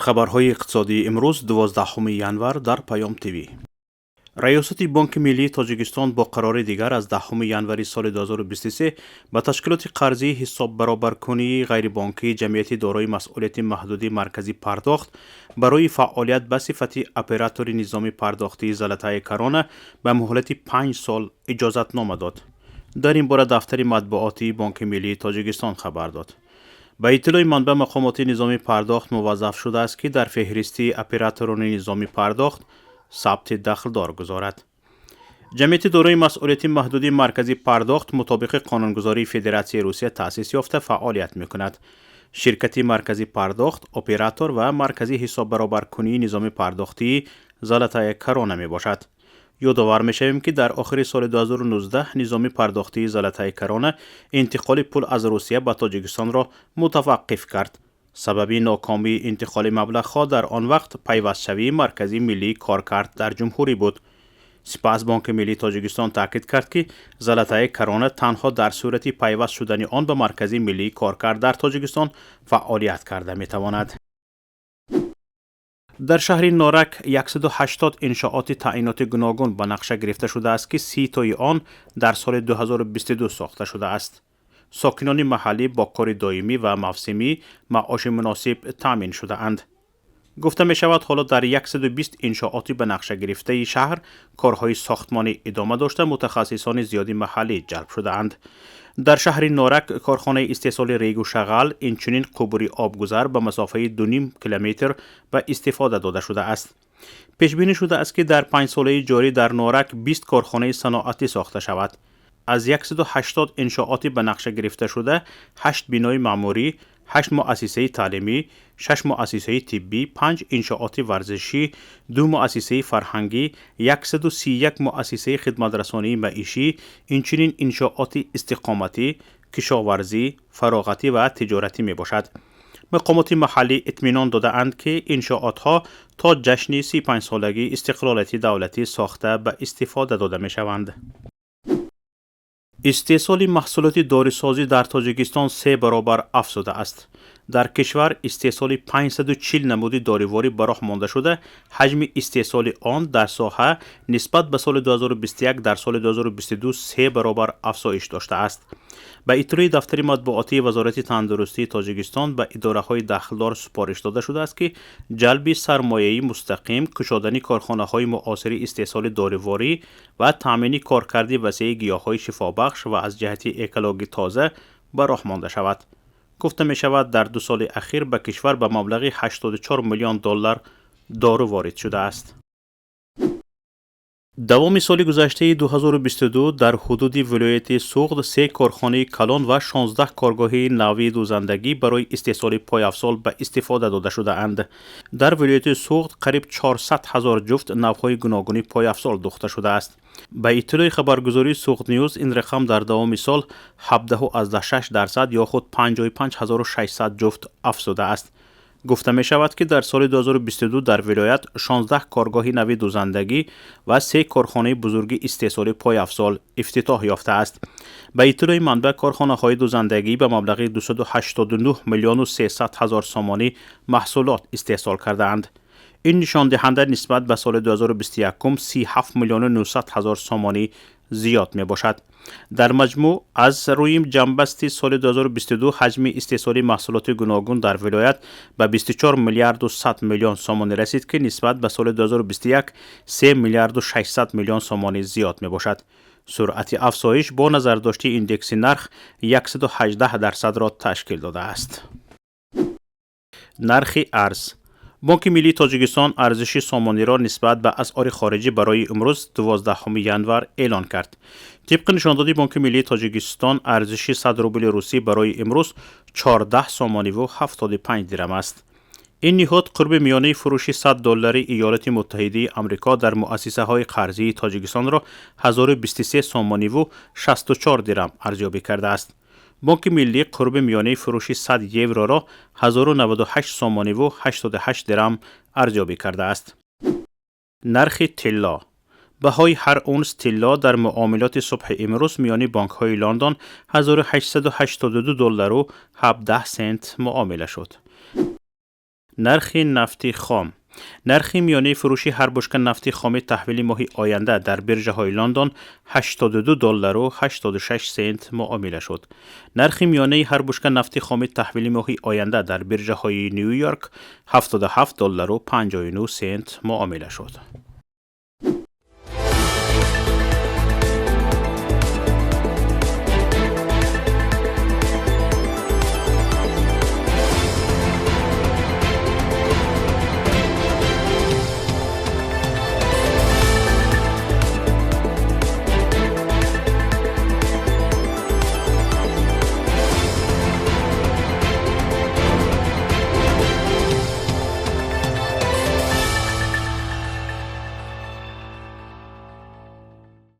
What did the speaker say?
Хабарҳои иқтисодии имрӯз, 12 январ, дар Паём ТВ. Раёсати Бонки миллии Тоҷикистон бо қарори дигар аз 10 январи соли 2023 ба ташкилоти қарзии ҳисоббаробаркунии ғайрибонкии ҷамъияти дорои масъулияти маҳдуди Маркази пардохт барои фаъолият ба сифати оператори низоми пардохтии «Золотая корона» ба муҳлати 5 сол иҷозатнома дод. Дар ин бора дафтари матбуотии Бонки миллии Тоҷикистон хабар дод. Ба иттилои манбаъ, мақомоти низоми пардохт муваззаф шудааст, ки дар феҳристи операторони низоми пардохт сабти дахлдор гузорад. Ҷамъияти дорои масъулияти маҳдуди Маркази пардохт мутобиқи қонунгузории Федератсияи Русия таъсис ёфта, фаъолият мекунад. Ширкати Маркази пардохт оператор ва маркази ҳисоббаробаркунии низоми пардохтии «Золотая корона» мебошад. Ёдовар мешавем, ки дар охири соли 2019 низоми пардохтии «Золотая корона» интиқоли пул аз Русия ба Тоҷикистонро мутаваққиф кард. Сабаби нокомии интиқоли маблағҳо дар он вақт пайвастшавии Маркази миллии коркард дар ҷумҳурӣ буд. Сипас Бонки миллии Тоҷикистон таъкид кард, ки «Золотая корона» танҳо дар сурати пайваст шудани он ба Маркази миллии коркард дар Тоҷикистон фаъолият карда метавонад. Дар шаҳри Норак 180 иншооти таъиноти гуногун ба нақша гирифта шудааст, ки 30 тои он дар соли 2022 сохта шудааст. Сокинони маҳаллӣ бо кори доимӣ ва мавсимӣ, маоши муносиб таъмин шудаанд. Гуфта мешавад, ҳоло дар 120 иншооти ба нақша гирифтаи шаҳр корҳои сохтмонӣ идома дошта, мутахассисони зиёди маҳаллӣ ҷалб шудаанд. Дар шаҳри Норак корхонаи истеҳсоли регу шағал, инчунин қубури обгузар ба масофаи 2,5 километр ба истифода дода шудааст. Пешбинӣ шудааст, ки дар 5 солаи ҷорӣ дар Норак 20 корхонаи саноатӣ сохта шавад. Аз 180 иншооти ба нақша гирифташуда 8 бинои маъмурӣ, 8 муассисаи таълимӣ, 6 муассисаи тиббӣ, 5 иншооти варзишӣ, 2 муассисаи фарҳангӣ, 131 муассисаи хидматрасонии маишӣ, инчунин иншооти истиқоматӣ, кишоварзӣ, фароғатӣ ва тиҷоратӣ мебошад. Мақомоти маҳаллӣ итминон додаанд, ки иншоотҳо то ҷашни 35-солагии истиқлолияти давлатӣ сохта, ба истифода дода мешаванд. Истеҳсоли маҳсулоти дорусозӣ дар Тоҷикистон се баробар афзудааст. Дар кишвар истеҳсоли 540 намуди доруворӣ ба роҳ монда шуда, ҳаҷми истеҳсоли он дар соҳа нисбат ба соли 2021 дар соли 2022 се баробар афзоиш доштааст. Ба иттилои дафтари матбуотии Вазорати тандурустии Тоҷикистон, ба идораҳои дахлдор супориш дода шудааст, ки ҷалби сармояи мустақим, кушодани корхонаҳои муосири истеҳсоли доруворӣ ва таъмини коркарди васеи гиёҳҳои шифобахш ва аз ҷиҳати экологӣ тоза ба роҳ монда шавад. Гуфта мешавад, дар 2 соли ахир ба кишвар ба маблағи 84 миллион доллар дору ворид шудааст. Давоми соли гузаштаи 2022 дар ҳудуди вилояти Суғд се корхонаи калон ва 16 коргоҳи нави дӯзандагӣ барои истеҳсоли пойафзол ба истифода дода шудаанд. Дар вилояти Суғд қариб 400 ҳазор ҷуфт навъҳои гуногуни пойафзол дӯхта шудааст. Ба иттилои хабаргузории Суғдньюз, ин рақам дар давоми сол 17,6% ё худ 55 600 ҷуфт афзудааст. Гуфта мешавад, ки дар соли 2022 дар вилоят 16 коргоҳи нави дӯзандагӣ ва се корхонаи бузурги истеҳсоли пойафзол ифтитоҳ ёфтааст. Ба иттилои манбаъ, корхонаҳои дӯзандагӣ ба маблағи 289 миллиону 300 ҳазор сомонӣ маҳсулот истеҳсол кардаанд. Ин нишондиҳанда нисбат ба соли 2021 37 миллиону 900 ҳазор сомонӣ зиёд мебошад. Дар маҷмӯъ, аз рӯи ҷамъбасти соли 2022 ҳаҷми истеҳсоли маҳсулоти гуногун дар вилоят ба 24 миллиарду 100 миллион сомонӣ расид, ки нисбат ба соли 2021 3 миллиарду 600 миллион сомонӣ зиёд мебошад. Суръати афзоиш бо назардошти индекси нарх 118 дарсадро ташкил додааст. Нархи арз. Бонки миллии Тоҷикистон арзиши сомониро нисбат ба асъори хориҷӣ барои имрӯз, 12 январ, эълон кард. Тибқи нишондоди Бонки миллии Тоҷикистон, арзиши 100 рубли русӣ барои имрӯз 14 сомониву 75 дирам аст. Ин ниҳод қурби миёнаи фурӯши 100 доллари Иёлоти Муттаҳидаи Амрико дар муассисаҳои қарзии Тоҷикистонро 1023 сомониву 64 дирам арзёбӣ кардааст. Бонки миллӣ қурби миёнаи фурӯши 100 евроро 1098 сомониву 88 дирам арзёбӣ кардааст. Нархи тилло. Баҳои ҳар унс тилло дар муомилоти субҳи имрӯз миёни бонкҳои Лондон 1882 доллару 17 сент муомила шуд. Нархи нафти хом. Нархи миёнаи фурӯши ҳар бушка нафти хоми таҳвили моҳи оянда дар биржаҳои Лондон 82 доллару 86 сент муомила шуд. Нархи миёнаи ҳар бушка нафти хоми таҳвили моҳи оянда дар биржаҳои Ню Йорк 77 доллару 59 сент муомила шуд.